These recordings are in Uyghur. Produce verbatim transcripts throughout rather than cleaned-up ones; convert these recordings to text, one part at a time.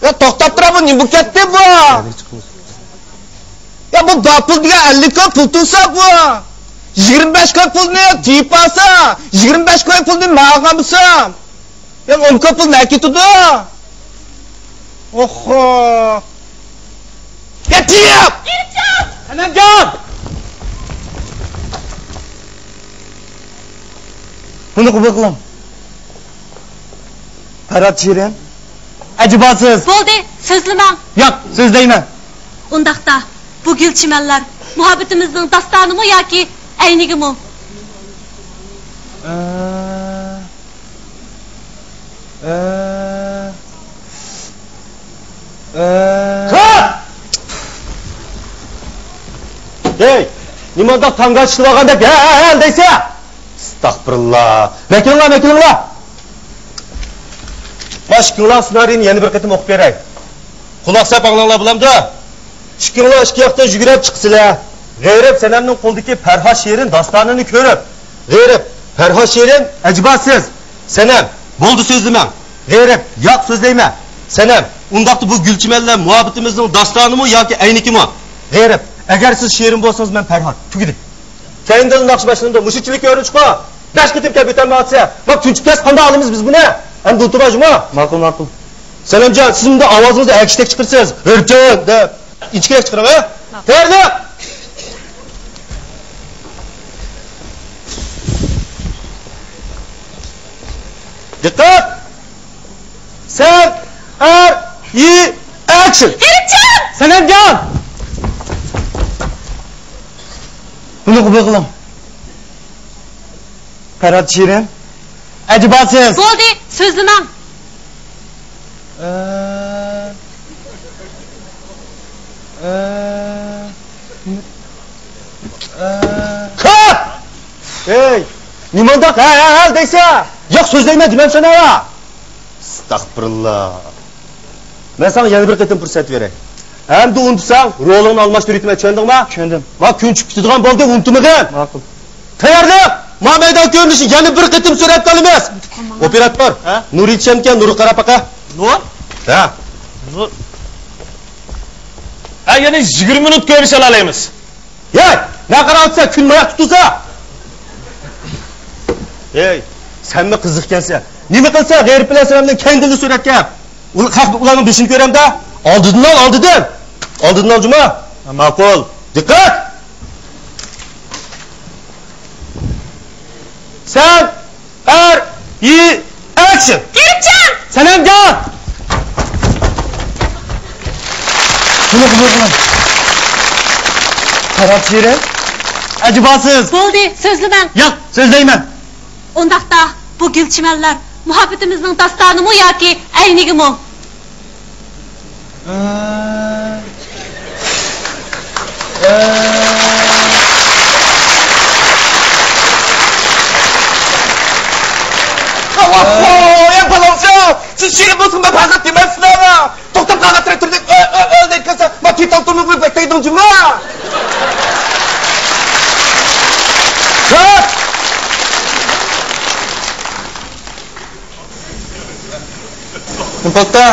يا توختاپ تۇرا، بۇ نېمە بولۇپ كەتتى بۇ؟ يا بۇ بار پۇل دېگەن ئەللىك كوي پۇل تۇرسا بۇ. يىگىرمە بەش كوي پۇلنى تېيىپ ئالسا، يىگىرمە بەش كوي پۇلنى ماڭا قالمىسا. يا ئون كوي پۇل نەگە كېتىدۇ؟ ئوخو. يا تېيىپ! ئەنەمجان! بۇنى قوبۇل قىلىڭ. پەرھات شېرىن، ئەجابسىز. بولدى، سۆزلىمەڭ. ياق، سۆزلەيمەن. ئۇنداقتا، بۇ گۈل چىمەنلەر مۇھەببىتىمىزنىڭ داستانىمۇ ياكى ئەينىكىمۇ؟ ئە، ئە، ئە. ھەي، نېمانداق تاڭگا چىقىۋالغاندەك ھە، ھە، ھە دەيسە؟ ئەستەغپۇرۇللا. مەكىلىڭلار، مەكىلىڭلار. ماش ئىككىڭلار سېنارىينى يەنە بىر قېتىم ئوقۇپ بېرەي. قۇلاق سېلىپ ئاڭلاڭلار، بولامدۇ؟ ئىككىڭلار ئىككى ياقتىن يۈگۈرۈپ چىقىسىلەر. غېرىب سەنەمنىڭ قولىدىكى پەرھات شېرىن داستانىنى كۆرۈپ، غېرىب، پەرھات شېرىن، ئەجابسىز. سەنەم، بولدى سۆزلىمەڭ. غېرىب، ياق سۆزلەيمەن. سەنەم، ئۇنداقتا بۇ گۈل چىمەنلەر مۇھەببىتىمىزنىڭ داستانىمۇ ياكى ئەينىكىمۇ؟ غېرىب، ئەگەر سىز شېرىن بولسىڭىز، مەن پەرھات. تۈگىدى. كەينىدىن ناخشا باشلىنىدۇ. مۇشۇنچىلىك كۆرۈنۈشقۇ بەش قېتىم كەپ ئۆتەلمەيۋاتىسە، ما تۈنچۈپ كەتسە قانداق ئالىمىز بىز بۇنى؟ ئەمدى ئۇنتۇپ جۇما. ماقۇل، ماقۇل. سەنەمجان، سىز مۇنداق ئاۋازىڭىزنى ئەگىشتەك چىقىرىسىز. ھۆرجان دەپ ئىنچىكىرەك چىقىرىڭ، ھە؟ تەييارلىق! دىققەت! سەن، ئەر، يى، ئەكشن! غېرىبجان! سەنەمجان! بۇنى قوبۇل قىلىڭ. پەرھات شېرىن. ئەجابسىز. بولدى، سۆزلىمەڭ. ئە، ئە، ئە. كات! ھەي، نېمانداق ھە، ھە، ھە دەيسە؟ ياق، سۆزلەيمەن دېمەمسەن ھە. ئەستەغپۇرۇللا. مەن ساڭا يەنە بىر قېتىم پۇرسەت بېرەي. ئەمدى ئۇنتۇساڭ، رولۇڭنى ئالماشتۇرۇۋېتىمەن، چۈشەندىڭما؟ چۈشەندىم. ما كۈن چىقىپ كېتىدىغان بولدى، ئۇنتۇمىغىن. ماقۇل. تەييارلىق! ما مەيدان كۆرۈنۈشى يەنە بىر قېتىم سۈرەتكە ئالىمىز. ئوپېراتور، ھە؟ نۇر يېتىشەمكەن، نۇرغا قاراپ باقە. نۇر؟ ھە. نۇر. ھە، يەنە يىگىرمە مىنۇت كۆرۈنۈش ئالالايمىز. ھەي، نە قاراۋاتسا، كۈن ماياق تۇتۇلسا. ھەي، سەنمۇ قىزىقكەنسەن. نېمە قىلسا، غېرىب بىلەن سەنەمنىڭ كەينىدىن سۈرەتكە. ئۇل-، خەق ئۇلارنىڭ بېشىنى كۆرەمدە. ئالدىدىن ئال، ئالدىدىن. ئالدىدىن ئال، جۇما. ماقۇل. دىققەت! سەن ئەر، يى، ئەكشن! غېرىبجان! سەنەمجان! بۇنى قوبۇل قىلىڭ. پەرھات شېرىن. ئەجابسىز. بولدى، سۆزلىمەڭ. ياق، سۆزلەيمەن. ئۇنداقتا، بۇ گۈل چىمەنلەر مۇھەببىتىمىزنىڭ داستانىمۇ ياكى ئەينىكىمۇ؟ ئاۋاپپۇ، يا بالاڭچى! سىز شېرىن بولسىڭىز، مەن پەرھات دېمەمسىلەر! توختاپ قالغان تىراكتورنى ئۆ، ئۆ، ئۆ دەيدىكەنسەن، ما تېتال تونۇغۇ بەكتەيدىڭ جۇما! كات! توختا!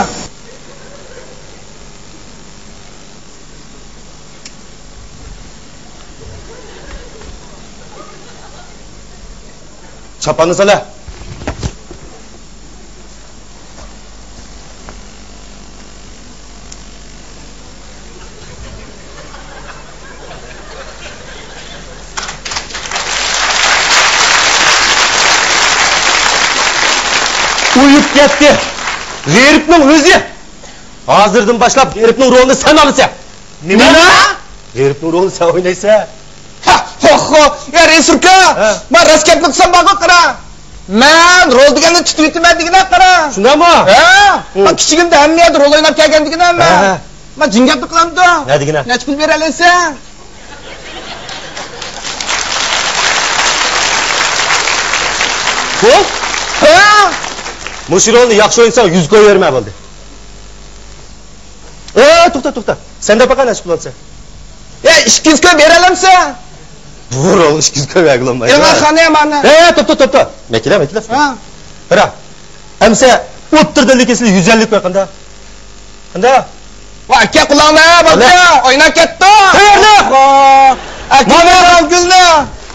چاپاننى سالە! ئۇيۇپ كەتتى. غېرىبنىڭ ئۆزى. ھازىردىن باشلاپ غېرىبنىڭ رولىنى سەن ئالىسەن. نېمە؟ غېرىبنىڭ رولىنى سەن ئوينايسەن. ھە، ھو، ھو، يا رەسۇل ئاكا، ھە. مەن راست گەپنى قىلسام ماڭا قارا. مەن رول دېگەننى تۇتۇۋېتىمەن دېگىنە قارا. شۇنداقمۇ؟ ھە، ھە. مەن كىچىكىمدە ھەممە يەردە رول ئويناپ كەلگەن دېگىنە مەن. ھە، ھە. مەن جىڭ گەپنى قىلامدۇ؟ نە دېگىنە؟ نەچچە پۇل بېرەلەيسەن؟ بۇ؟ ھە. مۇشۇ رولنى ياخشى ئوينىساڭ يۈز كوي بېرىمەن بولدى. ئە، توختا، توختا. سەن دەپ باقە، نەچچە پۇل ئالىسەن؟ ئىككى يۈز كوي بېرەلەمسەن؟ بۇ رولغا ئىككى يۈز كوي بەرگىلى بولمايدۇ. ئېڭىڭ قانى مانا. ئە، توپتا، توپتا. مەكىلە، مەكىلە. ھە. قارا. ئەمسە ئوتتۇرىدا كېسىلى يۈز ئەللىك بەر قاندا. قاندا؟ ۋاي، ئاكا، قۇلاڭنى، بالىجان، ئويناپ كەتتى. تەييارلىق! ئاكا، مانا گۈلنى.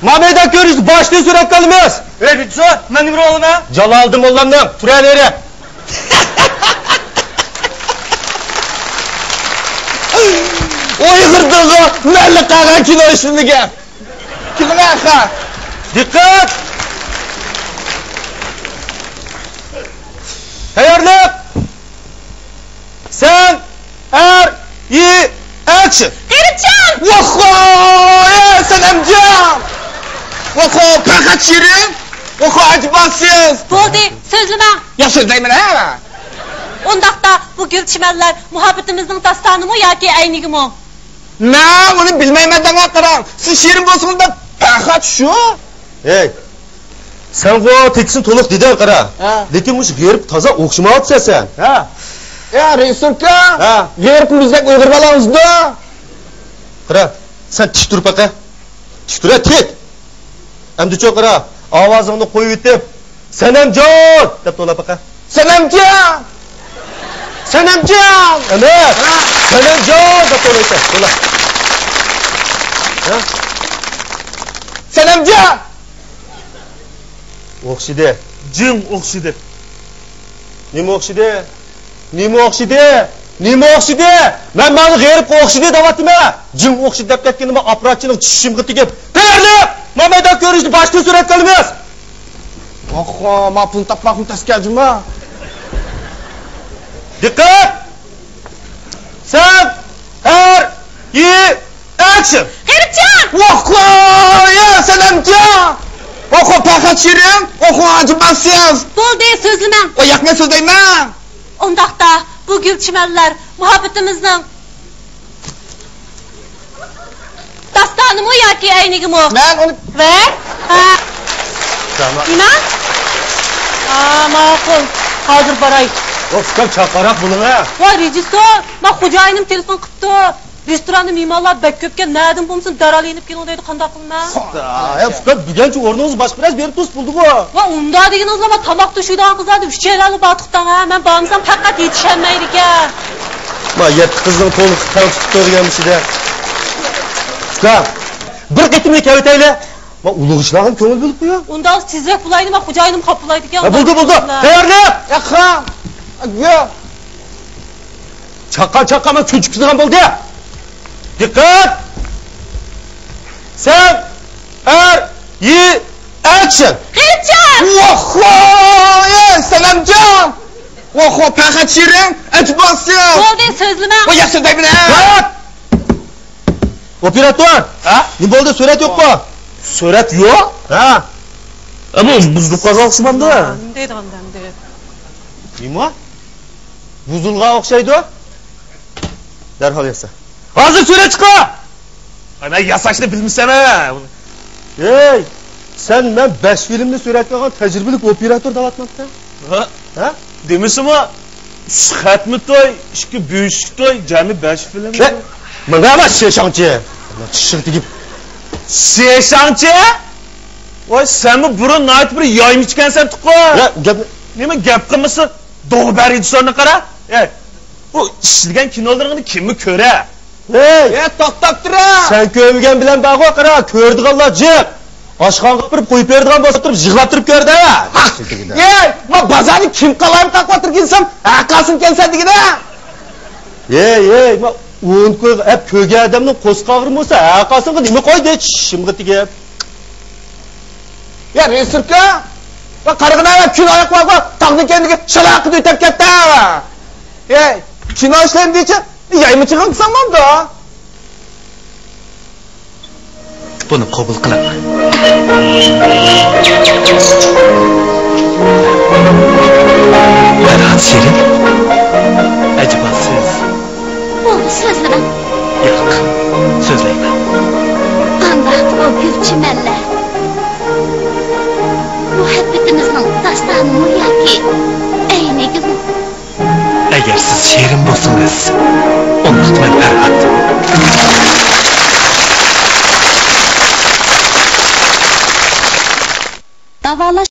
مانا مەيدان كۆرۈنۈشتە باشتىن سۈرەتكە ئالىمىز. ئەي، رېژىسسور، مەن نېمە رول ئالىمەن؟ جالالىدىن موللامنىڭ، تۇرۇۋېرە. ئۇيغۇردىغۇ مەنلا قالغان كىنو ئىشلىمىگەن. كېلىڭە، ئاخا. دىققەت! تەييارلىق! سەن، ئەر، يى، ئەكشن! غېرىبجان! ۋاخخو، ئەي، سەنەمجان! ۋاخخو، پەرھات شېرىن! ۋاخخو، ئەجىباسىز! بولدى، سۆزلىمەڭ! يا، سۆزلەيمەن، ھە! ئۇنداقتا، بۇ گۈل چىمەنلەر مۇھەببىتىمىزنىڭ داستانىمۇ ياكى ئەينىگىمۇ؟ مەن ئۇنى بىلمەيمەن دەڭە، قاراڭ. سىز شېرىن بولسىڭىز دەپ پەرھات شۇ. ھەي، سەنغۇ تېكىستنى تولۇق دېدىڭ، قارا. ھە. لېكىن مۇشۇ غېرىبكە تازا ئوخشىمايۋاتىسەن سەن. ھە. يا، رېژىسسوركا. ھە. غېرىبمۇ بىزدەك ئۇيغۇر بالامىزدۇ. قارا، سەن تىك تۇرۇپ باقە. تىك تۇر، ھە، تىك. ئەمدىچۇ قارا، ئاۋازىڭنى قويۇۋېتىپ، سەنەمجان! دەپ توۋلاپ باقە. سەنەمجان! سەنەمجان! ئەمەس! ھە. سەنەمجان! دەپ توۋلايسەن. توۋلا. ھە؟ سەنەمجان! ئوخشىدى. جىڭ ئوخشىدى. نېمە ئوخشىدى؟ نېمە ئوخشىدى؟ نېمە ئوخشىدى؟ مەن ماڭا غېرىبقا ئوخشىدى دەۋاتىمەن. جىڭ ئوخشىدى دەپ كەتكىنىمە ئاپپاراتچىنىڭ چىشىمغا تېگىپ. تەييارلىق! مانا مەيدان كۆرۈنۈشتە باشتىن سۈرەتكە ئالىمىز. ۋاخخا، ما پۇل تاپماقمۇ تەسكە جۇما. دىققەت! سەن، ئەر، يى، ئەكشن! غېرىبجان! ۋاخخا، يا سەنەمجان! ۋاخخا، پەرھات شېرىن! ۋاخخا، ئاجىباسىز! بولدى، سۆزلىمەڭ! ۋاي، ياقماي سۆزلەيمەن! ئۇنداقتا، بۇ گۈل چىمەنلەر مۇھەببىتىمىزنىڭ داستانىمۇ ياكى ئەينىگىمۇ؟ مەن ئۇنى ۋە؟ ھە. نېمە؟ ئا، ماقۇل. ھازىر باراي. ۋاي، ئۇكام، چاققانراق بولۇڭ ھە. ۋاي، رېژىسسور، ما خوجايىنىم تېلېفون قىپتۇ. رېستوراندا مېھمانلار بەك كۆپكەن، نەدىن بولمىسۇن دەرھال يېنىپ كېلىڭ دەيدۇ، قانداق قىلىمەن؟ خۇدا، ئە، ئۇكام، بۈگۈنچە ئورنىڭىزنى باشقا بىرەرسى بېرىپ تۇرسا بولدىغۇ. ۋاي، ئۇنداق دېگىنىڭىزلا، ما تاماق توشۇيدىغان قىزلاردا ئۈچەيلەنلا بار تۇغقان ھە. مەن بارمىسام پەقەت يېتىشەلمەيدىكەن. ما يەتتە قىزنىڭ تولۇق تەڭ تۇتۇپ كۆرگەنمىشىدە. ئۇكام، بىر قېتىملا كەۋېتەيلى. ما ئۇلۇغ ئىشلارغا كۆڭۈل بۆلۈپ قويۇڭ. ئۇنداق تېزرەك بولايلى، ما خوجايىنىم خاپا بولايدىكەن. ھە، بولدى، بولدى. تەييارلىق! ياققا! يا! چاققان، چاققان، مانا چۆچۈپ كېتىدىغان بولدى. دىققەت! سەن، ئەر، يى، ئەكشن! غېرىبجان! ۋاخخا! ئەي، سەنەمجان! ۋاخخا، پەرھات شېرىن، ئەجىباسىز! بولدى، سۆزلىمەڭ! ۋاي، ياخشى دەيمەن ھە! ئوپېراتور! ھە؟ نېمە بولدى، سۈرەت يوققۇ؟ سۈرەت يوق؟ ھە. ئە، بۇ بۇزۇلۇپ قالغان ئوخشىمامدۇ؟ نېمە دەيدىغان ئەمدى؟ نېمە؟ بۇزۇلغان ئوخشايدۇ. دەرھال ياسا. ھازىر سۈرەت چىقار! ئاي، مەن ياساشنى بىلمىسەم ھە. ھەي، سەن مەن بەش فىلىمنى سۈرەتكە ئالغان تەجرىبىلىك ئوپېراتور دەۋاتمامسەن؟ ھە؟ ھە؟ دېمىسىمۇ، ئۈچ خەتمە توي، ئىككى بۆشۈك توي، جەمئىي بەش فىلىم. ھە؟ ماڭا ئەمەس، شېشاڭچى. چىشىغا تېگىپ. شېشاڭچى؟ ۋاي، سەنمۇ بۇرۇن ناھايىتى بىر يايما ئىكەنسەن تۇقۇ. ھە، گەپ. نېمە گەپ قىلمىسا، دوغبەر رېژىسسورنى قارا. ھەي، ئۇ ئىشلىگەن كىنولىرىڭنى كىممۇ كۆرە؟ ھەي! ھە، توختاپ تۇرە! سەن كۆرمىگەن بىلەن بارغۇ، قارا، كۆرىدىغانلار جىق. ئاشخانىغا ئاپىرىپ قويۇپ بېرىدىغان بولسا تۇرۇپ يىغلاپ تۇرۇپ كۆردى. ھەي، ما بازارنى كىم قالايمىقان قىلىۋاتىدىكەنسەن؟ ھەققاسىم كەلسە دېگىنە. ھەي، ھەي، ما ئون كويغا ئەپ كۆرگەن ئادەمنىڭ قورسىقى ئاغرىمىسا، ھەققاسىمغا نېمە قويدى؟ چىشىمغا تېگىپ. يا، رېژىسسوركا، ۋە قارىغىنا، كۈن ئاياقلارغا تاغنىڭ كەينىدىكى شالاققا ئۆتۈپ كەتتى. ھەي، كىنو ئىشلەيمەن دېيىچە، يايمىچىغىڭ قىلساڭ بولامدۇ؟ بۇنى قوبۇل قىلىڭ. پەرھات شېرىن، ئەجەبا سىز. بولدى، سۆزلىمەڭ. ياق، سۆزلەيمەن. قانداقتى بۇ گۈل چىمەنلەر؟ مۇھەببىتىمىزنىڭ داستانىمۇ ياكى ئەينىگىمۇ؟ ئەگەر سىز شېرىن بولسىڭىز، ئۇنداقتا مەن پەرھات. داۋالاش